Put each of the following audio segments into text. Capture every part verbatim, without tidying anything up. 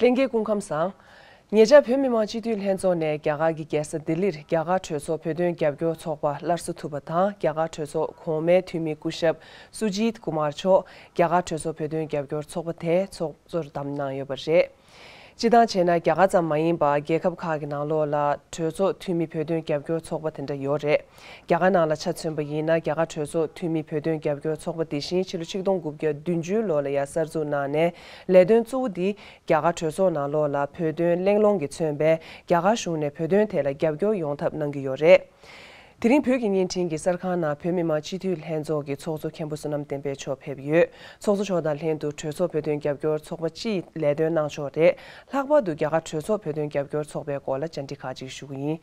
ལྷན་རྒྱས་སྐུ་ཁམས་བཟང་། ཉེ་ཆར་བོད་མི་མང་སྤྱི་འཐུས་ལྷན་ཚོགས་ནས་རྒྱ་གར་གྱི་རྒྱལ་ས་ལྡི་ལིར་རྒྱ་གར་གྲོས་ཚོགས་བོད་དོན་རྒྱབ་སྐྱོར་ཚོགས་པ་སླར་གསོ་ཐུབ་པ་དང་། རྒྱ་གར་གྲོས་ཚོགས་གོང་མའི་འཐུས་མི་སྐུ་ཞབས་སུ་ཇིད་ཀུ་མར་མཆོག་རྒྱ་གར་གྲོས་ཚོགས་བོད་དོན་རྒྱབ་སྐྱོར་ཚོགས་པ་དེའི་ཚོགས་གཙོར་བདམས་གནང་ཡོད་པ་རེད། སྤྱིར་བཏང་བྱས་ན། རྒྱ་གར་ཙམ་མ་ཡིན་པར་རྒྱལ་ཁབ་ཁག་གི་ནང་ལོགས་ལ་གྲོས་ཚོགས་འཐུས་མི་བོད་དོན་རྒྱབ་སྐྱོར་ཚོགས་པ་དེ་འདྲ་ཡོད་རེད། རྒྱ་གར་ནང་ལ་ཆ་མཚོན་པ་ཡིན་ན། རྒྱ་གར་གྲོས་ཚོགས་འཐུས་མི་བོད་དོན་རྒྱབ་སྐྱོར་ཚོགས་པ་དེ་བཞིན་ཕྱི་ལོ་ཆིག་སྟོང་དགུ་བརྒྱ་བདུན་ཅུ་ལོ་ལ་ཡ་གསར་འཛུགས་གནང་ནས། ལས་དོན་གཙོ་བོ་འདི་རྒྱ་གར་གྲོས་ཚོགས་ནང་ལོགས་ལ་བོད་དོན་གླེང་སློང་གིས་མཚོན་པའི་རྒྱ་གར་གཞུང་ནས་བོད་དོན་ཐད་ལ་རྒྱབ་སྐྱོར་ཡོང་ཐབས་གནང་གི་ཡོད་རེད། དེ་རིང་བོད་ཀྱི་བརྙན་འཕྲིན་གྱི་གསར་ཁང་ནང་བོད་མི་མང་སྤྱི་འཐུས་ལྷན་ཚོགས་ཀྱི་ཚོགས་གཙོ་མཁན་པོ་བསོད་ནམས་བསྟན་འཕེལ་མཆོག་ཕེབས་ཡོད། ཚོགས་གཙོ་མཆོག་དང་ལྷན་དུ་གྲོས་ཚོགས་བོད་དོན་རྒྱབ་སྐྱོར་ཚོགས་པ་སྤྱིའི་ལས་དོན་གནང་ཕྱོགས་རེད། ལྷག་པར་དུ་རྒྱ་གར་གྲོས་ཚོགས་བོད་དོན་རྒྱབ་སྐྱོར་ཚོགས་པའི་སྐོར་ལ་བཅར་འདྲི་ཁག་ཅིག་ཞུ་གི་ཡིན།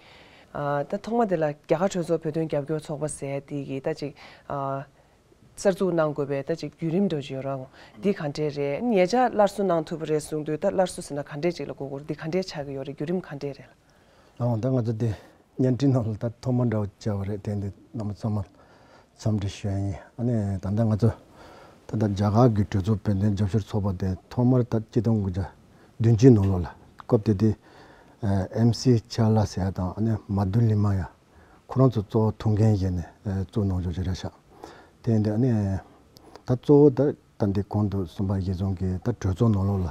ཨ། ད་ཐོག་མ་དེ་ལ་རྒྱ་གར་གྲོས་ཚོགས་བོད་དོན་རྒྱབ་སྐྱོར་ཚོགས་པ་ཟེར་དེ་གི་ད་ཅིག་ཨ། གསར་འཛུགས་གནང་དགོས་པའི་ད་ཅིག་བརྒྱུད་རིམ་འདྲ་ཅིག་ཡོད་རེད། འདི་ག་འདྲས་རེད། ཉེ་ཆར་སླར་གསོ་གནང་ཐུབ་པ་རེད་གསུངས་དུས། ད་སླར་གསོ་ཟེར་ན་ག་འདྲས་ཅིག་ལ་གོ་དགོས་རེད། འདི་ག་འདྲས་ཆགས་ཀྱི་ཡོད་རེད། བརྒྱུད་རིམ་ག་འདྲས་རེད། ཨང་། ད་ང་ཚོ་འདི་བརྙན་འཕྲིན་ནང་ལ་ད་ཐོག་མ་འདྲ་བོ་བྱས་པ་རེད། དེ་འདི་རྣམ་པ་ཚང་མ་འཚམས་འདྲི་ཞུ་ཡ་ཡིན། ཨ་ནི་ད་ལྟ་ང་ཚོ་ད་ལྟ་རྒྱ་གར་གྱི་གྲོས་ཚོགས་བོད་དོན་རྒྱབ་སྐྱོར་ཚོགས་པ་དེ་ཐོག་མར་ད་ཆིག་སྟོང་དགུ་བརྒྱ་བདུན་ཅུ་ནང་ལོགས་ལ། སྐབས་དེ་དུས་ཨེམ་སི་ཆ་ལ་ཟེར་ཡ་དང་། ཨ་ནི་མ་དུ་ལི་མ་ཡ། ཁོ་རང་ཚོ་གཙོ་བོ་ཐུགས་འགན་བཞེས་ནས་ཨེ་བཙུགས་གནང་ཕྱོགས་ཅིག་རེད་ཤག་དེ་འདི་ཨ་ནི་ད་གཙོ་བོ་ད་ད་འདི་གོང་དུ་གསུངས་པ་བཞིན་བཟུང་གི་ད་གྲོས་ཚོགས་ནང་ལོགས་ལ་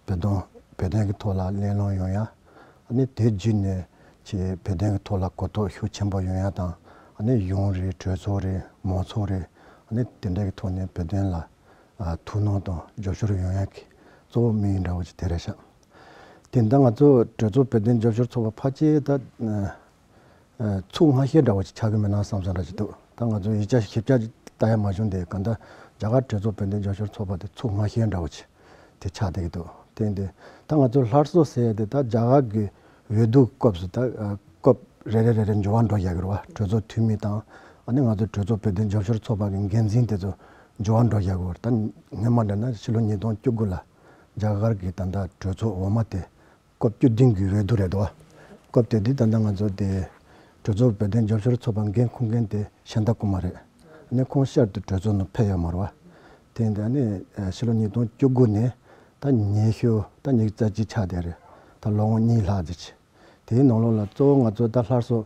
བོད་དོན་བོད་དོན་གྱི་ཐོག་ལ་གླེང་སློང་ཡོང་ཡ། ཨ་ནི་དེ་བརྒྱུད་ནས་ཅིག་བོད་དོན་གྱི་ཐོག་ལ་གོ་རྟོགས་ཤུགས་ཆེན་པོ་ཡོང་ཡ་དང་། ཨ་ནི་གཞུང་རེད། གྲོས་ཚོགས་རེད། མང་ཚོགས་རེད། ཨ་ནི་དེ་འདྲ་གི་ཐོག་ནས་བོད་དོན་ལ་ཨ་ཐུགས་སྣང་དང་རྒྱབ་སྐྱོར་ཡོང་ཡ་གི་གཙོ་བོ་དམིགས་ཡུལ་འདྲ་བོ་ཅིག་དེ་རེད་ཤག་དེ་ད་ང་ཚོ་གྲོས་ཚོགས་བོད་དོན་རྒྱབ་སྐྱོར་ཚོགས་པ་ཕལ་ཆེར་ད་ཚོུད་སྔ་ཤོས་འདྲ་བོ་ཅིག་ཆགས་ཀྱི་མེད་ན་བསམ་བསམ་འདྲ་ཅིག་འདུག་ད་ང་ཚོ་ཡིག་ཆ་ཞིབ་ཆ་ཅིག་ལྟ་ཡ་མ་བྱུང་སྟེ། གང་ལྟར་རྒྱ་གར་གྲོས་ཚོགས་བོད་དོན་རྒྱབ་སྐྱོར་ཚོགས་པ་དེ་ཚོུད་སྔ་ཤོས་འདྲ་བོ་ཅིག་དེ་ཆགས་བསྡད་ཀྱི་འདུག་དེ་འདི་ད་ང་ཚོ་སླར་གསོ་ཟེར་ཡ་དེ་ད་རྒྱ་གར་གྱི་འོས་བསྡུ་སྐབས་སུ་ད་སྐབས་རེ་རེ་རེ་རེ་འགྱུར་བ་འགྲོ་བཞག་གི་རེད་བ། གྲོས་ཚོགས་འཐུས་མི་དང་། ཨ་ནི་ང་ཚོ་གྲོས་ཚོགས་བོད་དོན་རྒྱབ་སྐྱོར་ཚོགས་པ་གི་འགན་འཛིན་དེ་ཚོ་འགྱུར་བ་འགྲོ་བཞག་གི་རེད། ད་སྔོན་མ་འདྲ་ན་ཕྱི་ལོ་ཉིས་སྟོང་བཅུ་དགུ་ལ་རྒྱ་གར་གྱི་ད་ལྟ་གྲོས་ཚོགས་འོག་མ་དེ་སྐབས་བཅུ་བདུན་གྱི་འོས་བསྡུ་རེད་དོ། སྐབས་དེ་དུས་ད་ལྟ་ང་ཚོ་དེ་གྲོས་ཚོགས་བོད་དོན་རྒྱབ་སྐྱོར་ཚོགས་པ་འགན་འཁུར་མཁན་དེ་ཤཱནྟ་ཀུ་མར་རེད། ཨ་ནི་ཁོང་ཤར་དུ་གྲོས་ཚོགས་ནང་ཕེབས་ཡོད་མ་རེད་བ། དེ་འདི་ཨ་ནི་ཕྱི་ལོ་ཉིས་སྟོང་བཅུ་དགུ་ནས་ད་ཉི་ཤུ་ད་ཉི་ཤུ་རྩ་གཅིག་ཆགས་བསྡད་རེད། ད་ལོ་ངོ་གཉིས་ལྷག་ཙམ་ཅིག་དེའི་ནང་ལོགས་ལ་གཙོ་བོ་ང་ཚོ་ད་སླར་གསོ་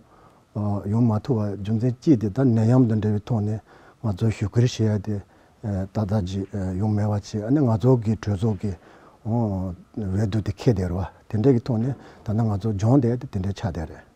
ཡོང་མ་ཐུབ་པ་རྒྱུ་མཚན་གཅིག་དེ་ད་ནད་ཡམས་དང་འབྲེལ་བའི་ཐོག་ནས་ང་ཚོ་ཞུ་སྐུལ་བྱེད་ཡ་དེ་ཏག་ཏག་ཅིག་ཡོང་མེད་པ་བྱས། ཨ་ནི་ང་ཚོ་གི་གྲོས་ཚོགས་ཀྱི་འོས་བསྡུ་དེ་འཁེལ་བསྡད་རེད་བ། དེ་འདྲ་གི་ཐོག་ནས་ད་ནི་ང་ཚོ་སྦྱོང་བསྡད་དེ་དེ་འདྲ་ཆགས་བསྡད་རེད།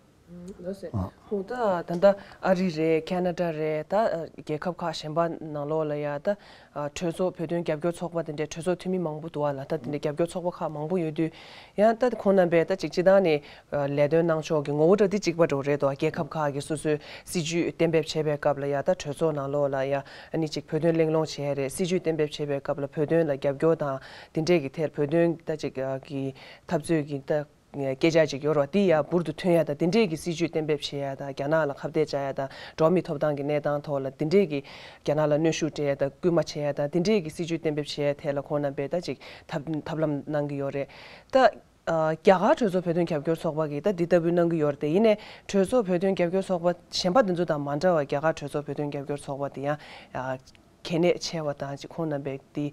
ལགས་སོ། ཨ། ཁོང་ད་ད་ལྟ་ཨ་རི་རེད། ཁེ་ན་ཌ་རེད། ད་རྒྱལ་ཁབ་ཁག་གཞན་པ་ནང་ལོགས་ལ་ཡ་ད་གྲོས་ཚོགས་བོད་དོན་རྒྱབ་སྐྱོར་ཚོགས་པ་དེ་འདྲའི་གྲོས་ཚོགས་འཐུས་མི་མང་པོ་འདུག་བ་ལ། ད་དེ་འདྲའི་རྒྱབ་སྐྱོར་ཚོགས་པ་ཁག་མང་པོ་ཡོད་དུས། ཡང་ད་ཁོང་རྣམ་པས་ད་ཅིག་སྤྱིར་བཏང་ནས་ལས་དོན་གནང་ཕྱོགས་ཀྱི་ངོ་བོ་འདྲ་འདི་གཅིག་པ་འདྲ་བོ་རེད་དོ། རྒྱལ་ཁབ་ཁག་གིས་སོ་སོའི་སྲིད་ཇུས་གཏན་འབེབས་བྱེད་པའི་སྐབས་ལ་ཡ་ད་གྲོས་ཚོགས་ནང་ལོགས་ལ་ཡ་ཨ་ནི་ཅིག་བོད་དོན་གླེང་སློང་བྱེད་ཡ་རེད། སྲིད་ཇུས་གཏན་འབེབས་བྱེད་པའི་སྐབས་ལ་བོད་དོན་ལ་རྒྱབ་སྐྱོར་དང་དེ་འདྲས་ཀྱི་ཐད། བོད་དོན་ད་ཅིག་གི་འཐབ་རྩོད་ཀྱི་ད་སྐད་ཆ་ཅིག་ཡོད་རེད་བ། དེ་ཡ་འབུར་དུ་ཐོན་ཡ་དང་དེ་འདྲས་ཀྱི་སྲིད་ཇུས་གཏན་འབེབས་བྱེད་ཡ་དང་། རྒྱ་ནག་ལ་ཁ་གཏད་བཅག་ཡ་དང་། འགྲོ་བ་མིའི་ཐོབ་ཐང་གི་གནས་སྟངས་ཐོག་ལ་དེ་འདྲས་ཀྱི་རྒྱ་ནག་ལ་གནོན་ཤུགས་སྤྲད་ཡ་དང་སྐུལ་མ་བྱེད་ཡ་དང་། དེ་འདྲས་ཀྱི་སྲིད་ཇུས་གཏན་འབེབས་བྱེད་ཡ་ཐད་ལ་ཁོང་རྣམ་པས་ད་ཅིག་ཐབས་ཐབས་ལམ་གནང་གི་ཡོད་རེད། ད་ཨ་རྒྱ་གར་གྲོས་ཚོགས་བོད་དོན་རྒྱབ་སྐྱོར་ཚོགས་པ་གིས་ད་འདི་ལྟ་བུའི་གནང་གི་ཡོད་རེད་དེ། ཡིན་ནའི་གྲོས་ཚོགས་བོད་དོན་རྒྱབ་སྐྱོར་ཚོགས་པ་གཞན་པ་དེ་ཚོ་དང་མ་འདྲ་བར་རྒྱ་གར་གྲོས་ཚོགས་བོད་དོན་རྒྱབ་སྐྱོར་ཚོགས་པ་དེ་ཡང་ཨ་གལ་གནད་ཆེ་བ་དང་། ཅིག་ཁོང་རྣམ་པས་དེ་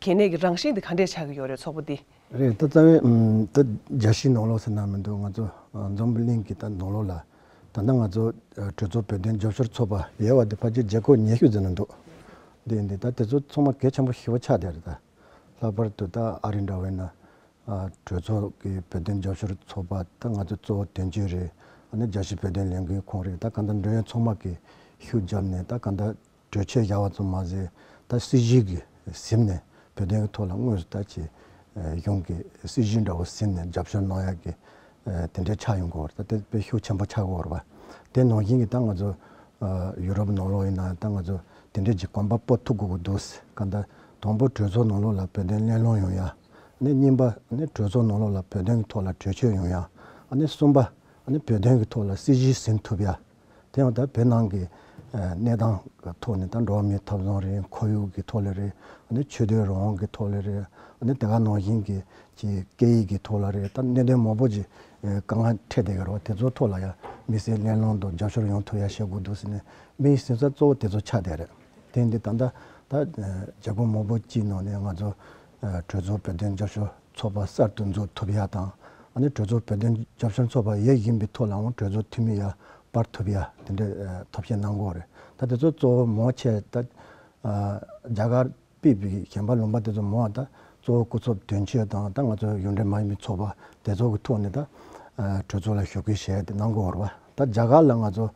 གལ་གནད་ཀྱི་རང་བཞིན་དེ་ག་འདྲས་ཆགས་ཀྱི་ཡོད་རེད། ཚོགས་པ་འདི། རེད། ད་རྩ་བའི་ཨམ་ད་རྒྱལ་སྤྱིའི་ནང་ལོགས་ཟེར་ན་མི་འདུག་ང་ཚོ་ཨ་འཛམ་བུ་གླིང་གི་ད་ནང་ལོགས་ལ་ད་ལྟ་ང་ཚོ་ཨ་གྲོས་ཚོགས་བོད་དོན་རྒྱབ་སྐྱོར་ཚོགས་པ་ཡོད་པ་དེ་ཕལ་ཆེར་རྒྱལ་ཁབ་ཉི་ཤུ་ཙམ་ན་འདུག་འདི་འདི་ད་དེ་ཚོ་ཚང་མ་གལ་ཆེན་པོ་ཞེ་པོ་ཆགས་བསྡད་རེད། ད་ལྷག་པར་དུ་ད་ཨ་རི་འདྲ་བོ་ཡིན་ན། ཨ་གྲོས་ཚོགས་ཀྱི་བོད་དོན་རྒྱབ་སྐྱོར་ཚོགས་པ་ད་ང་ཚོ་གཙོ་བོ་དོན་གཅོད་རེད། ཨ་ནི་རྒྱལ་སྤྱིའི་བོད་དོན་ལས་འགུལ་ཁོངས་རེད། ད་གང་ལྟར་འབྲེལ་ཡོད་ཚང་མ་གིས་ཤུགས་བརྒྱབ་ནས། ད་གང་ལྟར་གྲོས་ཆོད་བཞག་པ་ཙམ་མ་ཟད། ད་སྲིད་ཇུས་ཀྱིས་ཟིན་ནས་བོད་དོན་གྱི་ཐོག་ལ་དངོས་སུ་ད་ཅིག་ཨ་གཞུང་གི་སྲིད་ཇུས་འདྲ་བོ་ཟིན་ནས་རྒྱབ་སྐྱོར་གནང་ཡག་གི་ཨ་དེ་འདྲའི་ཆགས་ཡོང་གི་ཡོད་རེད། ད་དེ་དཔེ་ཤུགས་ཆེན་པོ་ཆགས་ཀྱི་ཡོད་རེད་པ། དེ་ནང་བཞིན་གྱི་ད་ང་ཚོ་ཨ་ཡུ་རོབ་ནང་ལོགས་ཡིན་ན་ད་ང་ཚོ་དེ་འདྲའི་ཅིག་གོམ་པ་སྤོ་ཐུབ་དགོས་ཀྱི་འདུག་གང་ལྟར་དང་པོ་གྲོས་ཚོགས་ནང་ལོགས་ལ་བོད་དོན་གླེང་སློང་ཡོང་ཡ། ཨ་ནི་གཉིས་པ་ཨ་ནི་གྲོས་ཚོགས་ནང་ལོགས་ལ་བོད་དོན་གྱི་ཐོག་ལ་གྲོས་ཆོད་ཡོང་ཡ། ཨ་ནི་གསུམ་པ་ཨ་ནི་བོད་དོན་གྱི་ཐོག་ལ་སྲིད་ཇུས་ཟིན་ཐུབ་ཡ། དེ་ཡང་ད་བོད་ནང་གི་ཨ་གནས་སྟངས་ཀྱི་ཐོག་ནས་ད་འགྲོ་བ་མིའི་ཐོབ་ཐང་རེད། ཁོར་ཡུག་གི་ཐོག་ལ་རེད། ཨ་ནི་ཆོས་དད་རང་དབང་གི་ཐོག་ལ་རེད། ཨ་ནི་དེ་ག་ནང་བཞིན་གྱི་ཅིག་སྐད་ཡིག་གི་ཐོག་ལ་རེད། ད་གནད་དོན་མང་པོ་ཅིག་ཨ་དཀའ་ངལ་འཕྲད་བསྡད་ཀྱི་རེད་བ། དེ་ཚོའི་ཐོག་ལ་ཡང་དམིགས་བསལ་གླེང་སློང་དང་རྒྱབ་སྐྱོར་ཡོང་ཐུབ་ཡ་བྱེད་དགོས་འདུག་ཟེར་ནས་དམིགས་ཡུལ་ཟིན་ས་གཙོ་བོ་དེ་ཚོ་ཆགས་བསྡད་རེད། དེ་འདི་ད་ལྟ་ད་ཨ་རྒྱལ་ཁབ་མང་པོ་ཅིག་ནང་ནས་ང་ཚོ་ཨ་གྲོས་ཚོགས་བོད་དོན་རྒྱབ་སྐྱོར་ ཚོགས་པ་གསར་དུ་འཛུགས་ཐུབ་ཡ་དང་། ཨ་ནི་གྲོས་ཚོགས་བོད་དོན་རྒྱབ་སྐྱོར་ཚོགས་པ་ཡོད་བཞིན་པའི་ཐོག་ལའང་གྲོས་ཚོགས་འཐུས་མི་ཡར་སྤར་ཐུབ་ཡ་དེ་འདྲའི་ཐབས་ཤེས་གནང་གི་ཡོད་རེད། ད་དེ་ཚོ་གཙོ་བོ་མང་ཆེ་ད་རྒྱ་གར་ཕེབས་པའི་གཞན་པ་ལུང་པ་དེ་ཚོ་མང་བ་ད་གཙོ་བོ་སྐུ་ཚབ་དོན་གཅོད་དང་། ད་ང་ཚོ་གཞུང་འབྲེལ་མ་ཡིན་པའི་ཚོགས་པ་དེ་ཚོ་གི་ཐོག་ནས་ད་གྲོས་ཚོགས་ལ་ཞུགས་སྐུལ་བྱས་ཏེ་གནང་གི་ཡོད་རེད་བ། ད་རྒྱ་གར་ལ་ང་ཚོ་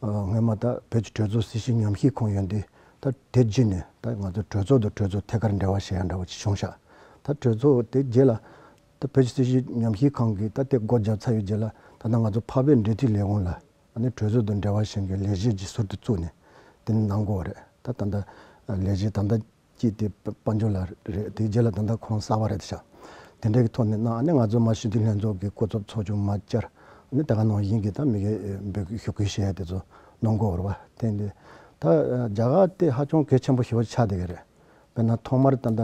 སྔོན་མ་ད་བོད་ཀྱི་གྲོས་ཚོགས་སྲིད་བྱུས་ཉམས་ཞིབ་ཁང་ཡོད་དུས། ད་དེ་བརྒྱུད་ནས་ད་ང་ཚོ་གྲོས་ཚོགས་དང་གྲོས་ཚོགས་ཐད་ཀར་འབྲེལ་བ་བྱེད་ཡ་འདྲ་བོ་ཅིག་བྱུང་ཤག་ད་གྲོས་ཚོགས་དེ་རྗེས་ལ་ད་བོད་ཀྱི་སྲིད་བྱུས་ཉམས་ཞིབ་ཁང་གིས་ད་དེ་སྒོ་བརྒྱབ་ཚར་བའི་རྗེས་ལ། ད་ལྟ་ང་ཚོ་འཕགས་བོད་འབྲེལ་མཐུད་ལས་ཁུངས་ལ་ཨ་ནི་གྲོས་ཚོགས་དང་འབྲེལ་བ་བྱེད་མཁན་ལས་བྱེད་ཅིག་ཟུར་དུ་བཙུགས་ནས་དེ་ནས་གནང་གི་ཡོད་རེད། ད་ད་ལྟ་ལས་བྱེད་ད་ལྟ་གཅིག་དེ་དཔལ་འབྱོར་ལགས་རེད། དེའི་རྗེས་ལ་ད་ལྟ་ཁོ་རང་གསར་པ་རེད་ཤག་དེ་འདྲ་གི་ཐོག་ནས་གནང་། ཨ་ནི་ང་ཚོ་མ་སྤྱི་འཐུས་ལྷན་ཚོགས་ཀྱི་སྐུ་ཚབ་ཚོགས་ཆུང་མ་བཅར། ཨ་ནི་དེ་ག་ནང་བཞིན་གྱི་ད་མི་སྒེར་འབོད་སྐུལ་ཞུ་སྐུལ་བྱས་ཡ་དེ་ཚོ་གནང་གི་ཡོད་རེད་བ། དེ་འདི་ད་རྒྱ་གར་དེ་ཧ་ཅང་གལ་ཆེན་པོ་ཞེ་པོ་ཆགས་བསྡད་ཀྱི་རེད། དཔེར་ན་ཐོག་མར་ད་ལྟ་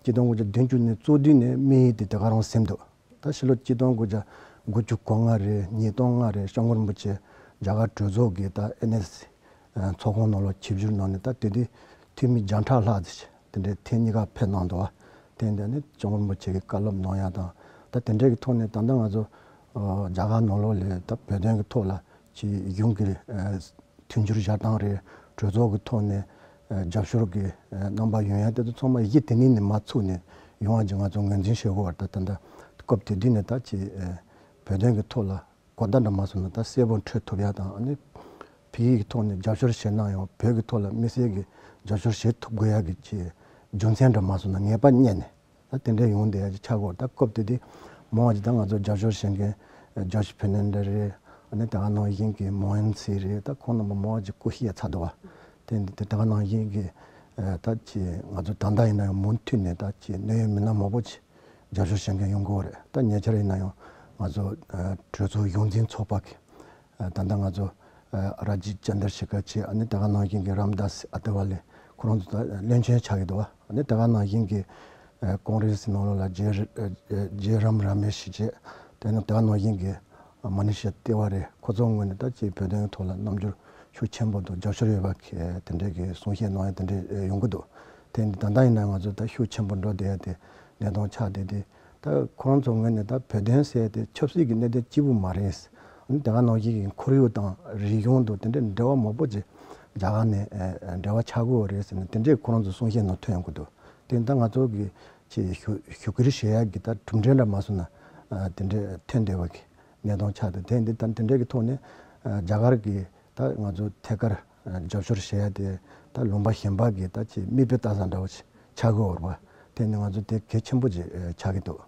ཆིག་སྟོང་དགུ་བརྒྱ་བདུན་ཅུ་ནས་བཙོག་དུས་ནས་དམིགས་ཡུལ་དེ་དེ་ག་རང་ཟིན་འདུག་ད་ཕྱི་ལོ་ཆིག་སྟོང་དགུ་བརྒྱ་དགུ་བཅུ་གོ་ལྔ་རེད། ཉིས་སྟོང་ལྔ་རེད། སྐྱབས་མགོན་རིན་པོ་ཆེ་རྒྱ་གར་གྲོས་ཚོགས་ཀྱི་ད་ཨེན་ཨེས་ཚོགས་ཁང་ནང་ལ་ཆིབས་བསྒྱུར་གནང་ནས། ད་དེ་དུས་འཐུས་མི་བརྒྱ་ཕྲག་ལྷག་ཙམ་དེ་འདྲའི་ཐེངས་གཉིས་ཀ་ཕེབས་གནང་འདུག་བ། དེ་འདྲ་ནི་སྐྱབས་མགོན་རིན་པོ་ཆེ་གི་བཀའ་སློབ་གནང་ཡ་དང་། ད་དེ་འདྲའི་གི་ཐོག་ནས་ད་ལྟ་ང་ཚོ་རྒྱ་གར་ནང་ལོགས་ལ་ད་བོད་དོན་གི་ཐོག་ལ་ཅིག་གཞུང་གི་མཐུན་འགྱུར་བཞག་སྟངས་རེད། གྲོས་ཚོགས་ཀྱི་ཐོག་ནས་ཨ་རྒྱབ་སྐྱོར་གྱི་ཨ་རྣམ་པ་ཡོང་ཡ་དེ་ཚོ་ཚང་མ་གཞི་དེ་ནས་ནི་མར་ཚུགས་ནས་ཡོང་བ་ཅིག་ང་ཚོ་ངོས་འཛིན་བྱེད་དགོས་པ་རེད། ད་ད་ལྟ་སྐབས་དེ་དུས་ནས་ད་ཅིག་ཨ་བོད་དོན་གྱི་ཐོག་ལ་གོ་བརྡ་འདྲ་མ་སོང་ན་ད་གསལ་པོ་འཕྲོད་ཐུབ་ཡ་དང་། ཨ་ནི་ཕ་གི་གི་ཐོག་ནས་རྒྱབ་སྐྱོར་བྱེད་ན་ཡང་བོད་ཀྱི་ཐོག་ལ་དམིགས་བསལ་གྱི་རྒྱབ་སྐྱོར་བྱེད་ཐུབ་དགོས་ཡ་གི་ཅིག་རྒྱུ་མཚན་འདྲ་མ་སོང་ན་ངེས་པ་རྙེད་ནས། ད་དེ་འདྲ་ཡོང་བསྡད་ཡ་ཅིག་ཆགས་ཀྱི་ཡོད་རེད། ད་སྐབས་དེ་དུས་མང་བ་ཅིག་ད་ང་ཚོ་རྒྱབ་སྐྱོར་བྱེད་མཁན་ཇོརྗ་ཕེར་ནན་ཌེ་རེད། ཨ་ནི་དེ་ག་ནང་བཞིན་གྱི་མོ་ཧན་སིང་རེད། ད་ཁོང་རྣམ་པ་མང་བ་ཅིག་སྐུ་གཤེགས་ཚར་འདུག་བ། དེ་འདི་དེ་ག་ནང་བཞིན་གྱི་ཨ་ད་ཅིག་ང་ཚོ་ད་ལྟ་ཡིན་ན་ཡང་མུ་མཐུད་ནས་ད་ཅིག་གནད་ཡོད་མི་སྣ་མང་པོ་ཅིག་རྒྱབ་སྐྱོར་བྱེད་མཁན་ཡོང་གི་ཡོད་རེད། ད་ཉེ་ཆར་ཡིན་ན་ཡང་ང་ཚོ་ཨ་གྲོས་ཚོགས་གཞུང་འཛིན་ཚོགས་པ་གི་ཨ་ད་ལྟ་ང་ཚོ་ཨ་ར་ཇིབ་ཅན་དར་ཤེ་ཁར་བྱས། ཨ་ནི་དེ་ག་ནང་བཞིན་གྱི་རམ་དཱས་ཨ་ཏེ་ཝ་ལེ་ཁོ་རང་ཚོ་ད་བློན་ཆེན་ཆགས་ཀྱི་འདུག་བ། ཨ་ནི་དེ་ག་ནང་བཞིན་གྱི་ཨ་ཀོང་རེ་སི་ནང་ལོགས་ལ་ཇེ་ཨ་ཇེ་རམ་ར་མེཤ་བྱས། དེ་ནས་དེ་ག་ནང་བཞིན་གྱི་མ་ནི་ཤ་ཏེ་ཝ་རེ། ཁོ་ཚོ་ངོས་ནས་ད་ཅིག་བོད་དོན་གྱི་ཐོག་ལ་རྣམ་འགྱུར་ཤུགས་ཆེན་པོ་འདུག་རྒྱབ་སྐྱོར་ཡོད་པ་གི་དེ་འདྲའི་གི་གསུང་བཤད་གནང་ཡ་དེ་འདྲའི་ཡོང་གི་འདུག་དེ་འདི་ད་ལྟ་ཡིན་ན་ང་ཚོ་ད་ཤུགས་ཆེན་པོ་འགྲོ་བསྡད་ཡ་དེ་གནས་སྟངས་ཆགས་བསྡད་དེ། ད་ཁོ་རང་ཚོ་ངོས་ནས་ད་བོད་དོན་ཟེར་དེ་ཆབ་སྲིད་ཀྱི་གནད་དོན་གཅིག་པུ་མ་རེད། ཨ་ནི་དེ་ག་ནང་བཞིན་གྱི་ཁོར་ཡུག་དང་རིག་གཞུང་དང་དེ་འདྲའི་འབྲེལ་བ་མང་པོ་ཅིག་རྒྱ་གར་ནས་ཨ་འབྲེལ་བ་ཆགས་ཀྱི་ཡོད་རེད་ཟེར་ནས་དེ་འདྲའི་ཁོ་རང་ཚོ་གསུང་བཤད་ནང་ཐོན་ཡོང་གི་འདུག་དེ་ད་ང་ཚོ་གི་ཅིག་ཞུ་ཞུ་སྐུལ་བྱེད་ཡ་གི་ད་གྲུབ་འབྲས་འདྲ་མ་སོང་ན་ཨ་དེ་འདྲའི་ཐོན་བསྡད་པ་གི་གནས་སྟངས་ཆགས་འདུག་དེ་འདི་ད་དེ་འདྲའི་གི་ཐོག་ནས་ཨ་རྒྱ་གར་གི་ད་ང་ཚོ་ཐད་ཀར་ཨ་རྒྱབ་སྐྱོར་བྱེད་ཡ་དེ་ད་ལུང་པ་གཞན་པ་གི་ད་ཅིག་མིག་དཔེ་ལྟ་ས་འདྲ་བོ་ཅིག་ཆགས་ཀྱི་ཡོད་རེད་པ། དེ་ནི་ང་ཚོ་དེ་གལ་ཆེན་པོ་ཅིག་ཨ་ཆགས་ཀྱི་འདུག་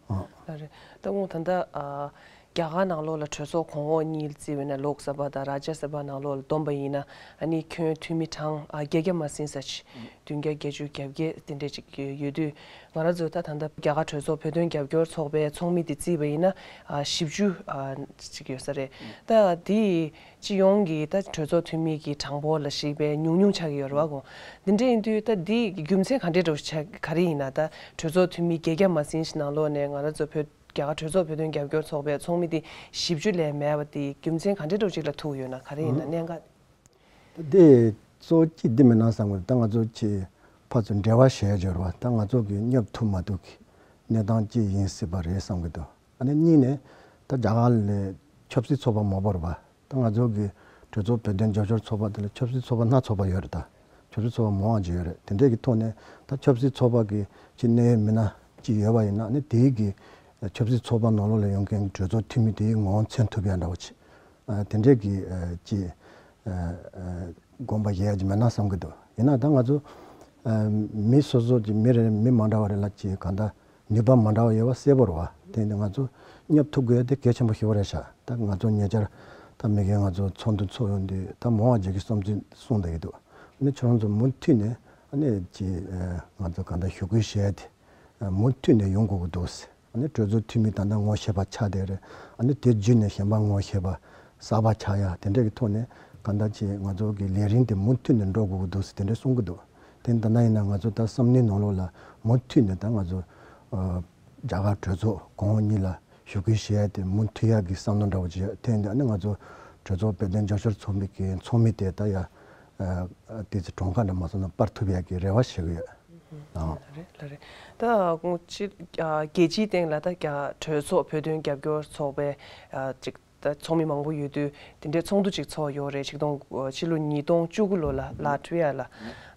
ཨ། ལགས་རེད། ད་འོ་ད་ལྟ་ཨ་རྒྱ་གར་ནང་ལོགས་ལ་གྲོས་ཚོགས་གོང་འོག་གཉིས་བརྩིས་པ་ཡིན་ན་ལོག་སབ་དང་རཱ་ཇ་སབ་ནང་ལོགས་ལ་བསྡོམས་པ་ཡིན་ན། ཨ་ནི་ཁྱོན་འཐུས་མི་གྲངས་ཨ་བརྒྱད་བརྒྱ་མ་ཟིན་ས་ཅིག་བདུན་བརྒྱ་བརྒྱད་ཅུ་གྱ་བརྒྱད་དེ་འདྲས་ཅིག་ཡོད་དུས། ང་རང་ཚོ་ད་ད་ལྟ་རྒྱ་གར་གྲོས་ཚོགས་བོད་དོན་རྒྱབ་སྐྱོར་ཚོགས་པའི་ཚོགས་མི་དེ་བརྩིས་པ་ཡིན་ན་ཨ་བཞི་བཅུ་ཨ་ཅིག་ཡོད་ས་རེད། ད་དེ་སྤྱི་ཡོངས་ཀྱི་ད་གྲོས་ཚོགས་འཐུས་མི་གི་གྲངས་འབོར་ལ་གཞིགས་པའི་ཉུང་ཉུང་ཆགས་ཀྱི་ཡོད་རེད་བ་གོ། འདི་འདྲ་ཡིན་དུས་ད་འདི་རྒྱུ་མཚན་ག་འདྲས་འདྲ་བོ་ཆགས་ག་རེ་ཡིན་ན། ད་གྲོས་ཚོགས་འཐུས་མི་བརྒྱད་བརྒྱ་མ་ཟིན་ཞིག་ནང་ལོགས་ནས་ང་རང་ཚོ་བོད་རྒྱ་གར་གྲོས་ཚོགས་བོད་དོན་རྒྱབ་སྐྱོར་ཚོགས་པའི་ཚོགས་མི་དེ་བཞི་བཅུ་ལས་མེད་པ་དེ་རྒྱུ་མཚན་ག་འདྲས་འདྲ་བོ་ཅིག་ལ་ཐུག་ཡོད་ན། ག་རེ་ཡིན་ན་གནད་འགག་ད་དེ་གཙོ་བོ་གཅིག་འདི་མིན་ན་བསམ་གི་འདུག་ད་ང་ཚོ་ཆེས་ཕར་ཚུར་འབྲེལ་བ་བྱས་འབྱོར་བ་ད་ང་ཚོ་གི་སྙོབ་ཐུབ་མ་ཐུབ་ཀྱི་གནས་སྟངས་གཅིག་ཡིན་སྲིད་པ་རེད་བསམ་གི་འདུག་ཨ་ནི་གཉིས་ནས་ད་རྒྱ་གར་ལ་ཆབ་སྲིད་ཚོགས་པ་མང་པོ་རེད་པ། ད་ང་ཚོ་གི་གྲོས་ཚོགས་བོད་དོན་རྒྱབ་སྐྱོར་ཚོགས་པ་དེ་ལ་ཆབ་སྲིད་ཚོགས་པ་སྣ་ཚོགས་པ་ཡོད་རེད། ད་ཆབ་སྲིད་ཚོགས་པ་མང་བ་ཅིག་ཡོད་རེད། དེ་འདྲས་ཀྱི་ཐོག་ནས་ད་ཆབ་སྲིད་ཚོགས་པ་གི་ཅིག་གནད་ཡོད་མི་སྣ་ཅིག་ཡོད་པ་ཡིན་ན་ཨ་ནི་དེའི་གི་ཆབ་སྲིད་ཚོགས་པ་ནང་ལོགས་ལ་ཡོང་མཁན་གྱི་གྲོས་ཚོགས་འཐུས་མི་དེའི་ངོ་བོ་མཚོན་ཐུབ་ཡ་འདྲ་བོ་ཅིག་ཨ་དེ་འདྲས་ཀྱི་ཨ་ཅིག་ཨ་ཨ་དགོངས་པ་བཞེས་ཡ་ཅིག་མེད་ན་བསམ་གི་འདུག་ཡིན་ན་ད་ང་ཚོ་ཨ་མི་སོ་སོ་གི་མི་རེ་མི་མ་འདྲ་བ་རེ་ལ་ཅིག་གང་ལྟར་ནུས་པ་མ་འདྲ་བ་ཡོད་པ་གསལ་པོ་རེད་བ། དེ་ནི་ང་ཚོ་སྙོབ་ཐུབ་དགོས་ཡ་དེ་གལ་ཆེན་པོ་ཞིག་རེད་ཤག་ད་ང་ཚོ་ཉེ་ཆར་ད་མི་སྒེར་ང་ཚོ་ཚོགས་འདུ་ཚོགས་ཡོང་དུས་ད་མང་བ་ཅིག་གིས་བསམ་ཚུལ་གསུངས་བསྡད་ཀྱི་འདུག་ཨ་ནི་ཁྱོད་རང་ཚོ་མུ་མཐུད་ནས་ཨ་ནི་ཅིག་ཨ་ང་ཚོ་གང་ལྟར་ཞུ་སྐུལ་བྱས་ཏེ་ཨ་མུ་མཐུད་ནས་ཡོང་དགོས་ཀྱི་འདུག་ཨ་ནི་གྲོས་ཚོགས་འཐུས་མི་ད་ལྟ་ངོ་ཤེས་པ་ཆགས་བསྡད་རེད། ཨ་ནི་དེ་བརྒྱུད་ནས་གཞན་པ་ངོ་ཤེས་པ་གསར་པ་ཆགས་ཡ་དེ་འདྲ་གི་ཐོག་ནས་གང་ལྟར་ཅིག་ང་ཚོ་གི་ལས་རིམ་དེ་མུ་མཐུད་ནས་འགྲོ་དགོས་ཀྱི་འདུག་ཟེར་དེ་འདྲ་གསུང་གི་འདུག་དེ་ད་ལྟ་ཡིན་ན་ང་ཚོ་ད་བསམ་བློའི་ནང་ལོགས་ལ་མུ་མཐུད་ནས་ད་ང་ཚོ་ཨ་རྒྱ་གར་གྲོས་ཚོགས་གོང་འོག་གཉིས་ལ་ཞུ་སྐུལ་བྱེད་ཡ་དེ་མུ་མཐུད་ཡ་གི་བསམ་བློ་འདྲ་བོ་ཅིག་ཡོད། དེ་ཡིན་དུས་ཨ་ནི་ང་ཚོ་གྲོས་ཚོགས་བོད་དོན་རྒྱབ་སྐྱོར་ཚོགས་མི་གི་ཚོགས་མི་དེ་ད་ཡ་ཨ་ཏོག་ཙམ་གྲངས་ཀ་འདྲ་མ་སོང་ན་སྤར་ཐུབ་ཡ་གི་རེ་བ་བྱེད་ཀྱི་ཡོད། ཨང་། ལ་རེད་ལ་རེད། ད་ཁོང་ཅི་ཨ་རྒྱལ་སྤྱིའི་སྟེང་ལ་ད་རྒྱ་གྲོས་ཚོགས་བོད་དོན་རྒྱབ་སྐྱོར་ཚོགས་པའི་ཨ་ཅིག་ད་ཚོགས་མི་མང་པོ་ཡོད་དུས་དེ་འདྲའི་ཚོགས་འདུ་ཅིག་ཚོགས་ཡོད་རེད། ཆིག་སྟོང་ཕྱི་ལོ་ཉིས་སྟོང་བཅུ་དགུ་ལོ་ལ་ལ་ཊ་བི་ཡ་ལ།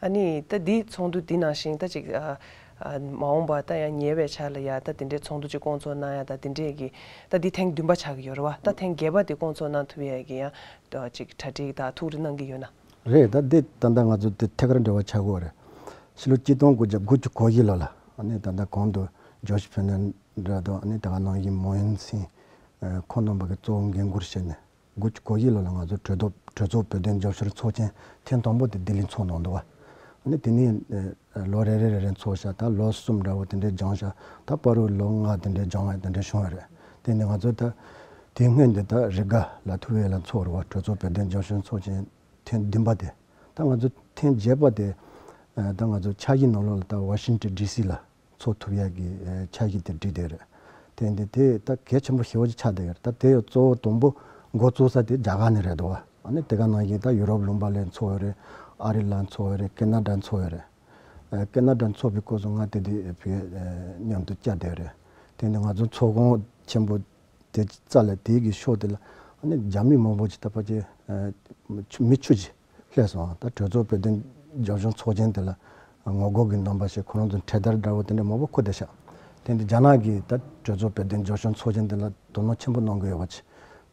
ཨ་ནི་ད་འདི་ཚོགས་འདུ་འདི་ནང་བཞིན་ད་ཅིག་ཨ་ཨ་མ་འོངས་པ་ད་ཡང་ཉེ་བའི་ཆར་ལ་ཡ་ད་དེ་འདྲའི་ཚོགས་འདུ་ཅིག་བསྐོང་ཚོགས་གནང་ཡ་ད་དེ་འདྲས་ཀྱི་ད་འདི་ཐེངས་བདུན་པ་ཆགས་ཀྱི་ཡོད་རེད་བ། ད་ཐེངས་བརྒྱད་པ་དེ་བསྐོང་ཚོགས་གནང་ཐུབ་ཡ་གི་ཡང་ཅིག་གྲ་སྒྲིག་དང་ཐུགས་རེ་གནང་གི་ཡོད་ན། རེད། ད་འདི་ད་ལྟ་ང་ཚོ་འདི་ཐད་ཀར་འབྲེལ་བ་ཆགས་ཀྱི་ཡོད་རེད། ཕྱི་ལོ་གཅིག་སྟོང་དགུ་བརྒྱ་དགུ་བཅུ་གོ་བཞི་ལོ་ལ་ཨ་ནི་ད་ལྟ་གོང་དུ་ཇོརྗ་ཕེར་ནན་འདྲ་དང་ཨ་ནི་ད་ག་ནང་བཞིན་མོ་ཡུན་སིན་ཁོང་རྣམ་པ་གི་གཙོ་བོ་འགན་འཁུར་བྱས་ནས་དགུ་བཅུ་གོ་བཞི་ལོ་ལ་ང་ཚོ་གྲོས་ཚོགས་གྲོས་ཚོགས་བོད་དོན་རྒྱབ་སྐྱོར་ཚོགས་ཆེན་ཐེངས་དང་པོ་དེ་ལྡི་ལི་ཚོགས་གནང་འདུག་བ། ཨ་ནི་དེ་ནས་ལོ་རེ་རེ་རེ་རེ་འཚོགས་ཤག་ད་ལོ་གསུམ་འདྲ་བོ་དེ་འདྲའི་སྦྱངས་ཤག་ད་བར་དུ་ལོ་ལྔ་དེ་འདྲའི་སྦྱངས་བ་དེ་འདྲའི་བྱུང་བ་རེད། དེ་ནས་ང་ཚོ་ད་དེ་སྔོན་དེ་ད་རི་ག་ལ་ཐུ་ཝེ་ལ་འཚོགས་རེད་བ། གྲོས་ཚོགས་བོད་དོན་རྒྱབ་སྐྱོར་ཚོགས་ཆེན་ཐེངས་བདུན་པ་དེ། ད་ང་ཚོ་ཐེངས་བརྒྱད་པ་དེ་ད་ང་ཚོ་འཆར་གཞི་ནང་ལོགས་ལ་ད་ཝ་ཤིང་ཊོན་ཌི་སི་ལ་འཚོགས་ཐུབ་ཡག་གི་འཆར་གཞི་དེ་བསྒྲིགས་བསྡད་རེད། དེ་འདི་དེ་ད་གལ་ཆེན་པོ་ཞེ་པོ་ཅིག་ཆགས་བསྡད་ཡོད་རེད། ད་དེ་གཙོ་བོ་དང་པོ་འགོ་བཙུགས་ས་དེ་རྒྱ་གར་ནས་རེད་འདུག་བ། ཨ་ནི་དེ་ག་ནང་བཞིན་ད་ཡུ་རོབ་ལུང་པ་ལ་འཚོགས་ཡོད་རེད། ཨ་རི་ལ་འཚོགས་ཡོད་རེད། ཀེ་ན་ཌ་འཚོགས་ཡོད་རེད། ཨ་ཀེ་ན་ཌ་འཚོགས་པའི་སྐབས་སུ་ང་དེ་དུས་ཕ་གིར་མཉམ་དུ་བཅར་བསྡད་ཡོད་རེད། དེ་ནས་ང་ཚོ་ཚོགས་ཁང་ཆེན་པོ་དེ་རྩ་ལ་དེའི་གི་ཕྱོགས་དེ་ལ་ཨ་ནི་རྒྱ་མི་མང་པོ་ཅིག་ད་ཕལ་ཆེར་མི་བཅུ་ཅིག་སླེབས་སོང་། ད་གྲོས་ཚོགས་བོད་དོན་རྒྱབ་ལྗོངས་ཚོགས་ཆེན་དེ་ལ་ངོ་རྒོལ་གྱི་རྣམ་པ་ཞིག་ཁོ་རང་ཚོ་འཕྲེད་དར་འདྲ་བོ་དེ་འདྲ་མང་པོ་འཁུར་བསྡད་ཤག་དེ་འདི་རྒྱ་ནག་གིས་ད་གྲོས་ཚོགས་བོད་དོན་རྒྱབ་ལྗོངས་ཚོགས་ཆེན་དེ་ལ་དོ་སྣང་ཆེན་པོ་གནང་གི་ཡོད་པ་ཅིག་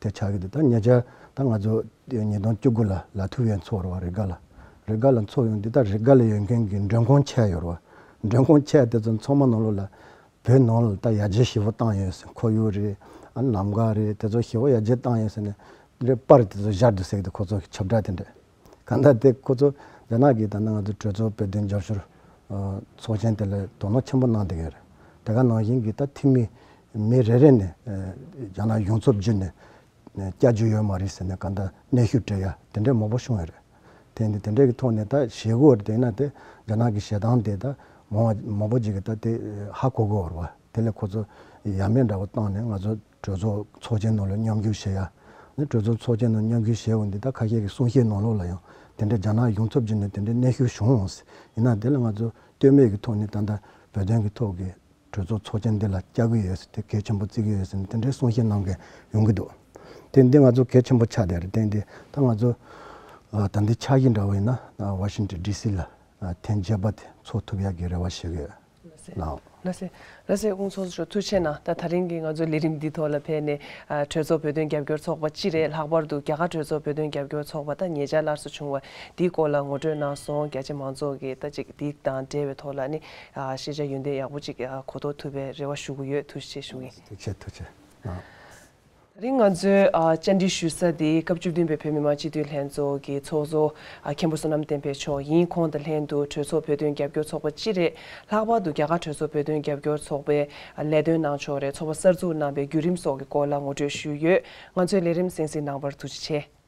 དེ་ཆགས་ཀྱི་འདུག་ད་ཉེ་ཆར་ད་ང་ཚོ་ཉིས་སྟོང་བཅུ་དགུ་ལ་ལ་ཐུ་ཝེ་འཚོགས་རེད་བ། རི་ག་ལ་རི་ག་ལ་འཚོགས་ཡོང་དུས་ད་རི་ག་ལ་ཡོད་མཁན་གྱི་མགྲོན་ཁང་ཆེ་ཡོད་རེད་བ། མགྲོན་ཁང་ཆེ་དེ་ཚོ་ཚང་མ་ནང་ལོགས་ལ་བོད་ནང་ལ་ད་ཡར་རྒྱས་ཞེ་པོ་བཏང་ཡོད་ཟེར། ཁོར་ཡུག་རེད། ཨ་ལམ་ཁ་རེད། དེ་ཚོ་ཞེ་པོ་ཡར་རྒྱས་བཏང་ཡོད་ཟེར་ནས་འདི་པར་དེ་ཚོ་བཞར་འདུག་ཟེར་གི་འདུག་ཁོ་ཚོ་གི་ཁྱབ་བསྒྲགས་དེ་འདྲ། གང་ལྟར་དེ་ཁོ་ཚོ་རྒྱ་ནག་གིས་ད་ནང་ང་ཚོ་གྲོས་ཚོགས་བོད་དོན་རྒྱབ་སྐྱོར་ཚོགས་ཆེན་དེ་ལ་དོ་སྣང་ཆེན་པོ་གནང་བསྡད་ཀྱི་རེད། དེ་ག་ནང་བཞིན་གྱི་ད་འཐུས་མི་མི་རེ་རེ་ནས་རྒྱ་ནག་གཞུང་ཚབ་བརྒྱུད་ནས་བསྐྱར་ཞུ་ཡོད་མ་རེད་ཟེར་ནས་གང་ལྟར་གནོན་ཤུགས་སྤྲད་ཡ་དེ་འདྲ་མང་པོ་བྱུང་ཡོད་རེད། དེ་འདི་དེ་འདྲའི་གི་ཐོག་ནས་ད་ཞེ་པོ་རེད། དེ་ན་དེ་རྒྱ་ནག་གི་ཞེ་སྡང་དེ་ད་མང་བ་མང་པོ་ཅིག་གི་ད་དེ་ཧ་གོ་གི་ཡོད་རེད་བ། དེ་ལས་ཁོ་ཚོ་ཡ་མེད་འདྲ་བོ་བཏང་ནས་ང་ཚོ་གྲོས་ཚོགས་ཚོགས་ཆེན་ནང་ལ་མཉམ་ཞུགས་བྱེད་ཡ། ནི་གྲོས་ཚོགས་ཚོགས་ཆེན་ནང་མཉམ་ཞུགས་བྱས་འོང་དུས་ད་ཁ་ཤས་ཀྱི་གསུང་བཤད་ནང་ལོགས་ལ་ཡང་དེ་འདྲའི་རྒྱ་ནག་གཞུང་ཚབ་བརྒྱུད་ནས་དེ་འདྲའི་གནོན་ཤུགས་བྱུང་འོང་ཟེར། ཡིན་ན་དེ་ལ་ང་ཚོ་ལྟོས་མེད་ཀྱི་ཐོག་ནས་ད་ལྟ་བོད་དོན་གྱི་ཐོག་གི་གྲོས་ཚོགས་ཚོགས་ཆེན་འདི་ལ་བཅར་གྱི་ཡོད་ཟེར། དེ་གལ་ཆེན་པོ་བརྩི་གི་ཡོད་ཟེར་ནས་དེ་འདྲའི་གསུང་བཤད་གནང་མཁན་ཡོང་གི་འདུག་དེ་འདི་ང་ཚོ་གལ་ཆེན་པོ་ཆགས་བསྡད་རེད། དེ་འདི་ད་ང་ཚོ་ཨ་ད་འདི་འཆར་གཞི་འདྲ་བོ་ཡིན་ན་ཨ་ཝ་ཤིང་ཊོན་ཌི་སི་ལ་ཨ་ཐེངས་བརྒྱད་པ་དེ་འཚོགས་ཐུབ་ཡག་གི་རེ་བ་བྱེད་ཀྱི་ཡོད། ལགས་སེ། ལགས་སེ། ལགས་སེ། ཨུང་ཚོགས་གཙོ་ཐུགས་རྗེ་གནང་། ད་ད་རིང་གི་ང་ཚོའི་ལས་རིམ་འདི་ཐོག་ལ་ཕེབས་ནས་ཨ་གྲོས་ཚོགས་བོད་དོན་རྒྱབ་སྐྱོར་ཚོགས་པ་སྤྱི་རེད། ལྷག་པར་དུ་རྒྱ་གར་གྲོས་ཚོགས་བོད་དོན་རྒྱབ་སྐྱོར་ཚོགས་པ་ད་ཉེ་ཆར་སླར་གསོ་བྱུང་བ་འདིའི་སྐོར་ལ་ངོ་སྤྲོད་གནང་སོང་། རྒྱ་ཆེ་མང་ཚོགས་ཀྱིས་ད་ཅིག་འདི་དང་འབྲེལ་བའི་ཐོག་ལ་ནི་ཨ་ཤེས་བྱ་ཡོན་ཏན་ཡག་པོ་ཅིག་ཨ་གོ་རྟོགས་ཐུབ་པའི་རེ་བ་ཞུ་གི་ཡོད། ཐུགས་རྗེ་ཆེ་ཞུ་གི་ཡིན། ཐུགས་རྗེ་ཆེ། ཐུགས་རྗེ་ཆེ། ཨ། ད་རིང་ང་ཚོའི་ཨ་བཅར་འདྲི་ཞུ་ས་དེ་སྐབས་བཅུ་བདུན་པའི་བོད་མི་མང་སྤྱི་འཐུས་ལྷན་ཚོགས་ཀྱི་ཚོགས་གཙོ་ཨ་མཁན་པོ་བསོད་ནམས་བསྟན་འཕེལ་མཆོག་ཡིན། ཁོང་དང་ལྷན་དུ་གྲོས་ཚོགས་བོད་དོན་རྒྱབ་སྐྱོར་ཚོགས་པ་སྤྱི་རེད། ལྷག་པར་དུ་རྒྱ་གར་གྲོས་ཚོགས་བོད་དོན་རྒྱབ་སྐྱོར་ཚོགས་པའི་ཨ་ལས་དོན་གནང་ཕྱོགས་རེད། ཚོགས་པ་གསར་འཛུགས་གནང་པའི་བརྒྱུད་རིམ་སོགས་ཀྱི་སྐོར་ལ་ངོ་སྤྲོད་ཞུས་ཡོད། ང་ཚོའི་ལས་རིམ་གསན་གཟིགས་གནང་བར་ཐུགས་རྗེ་ཆེ།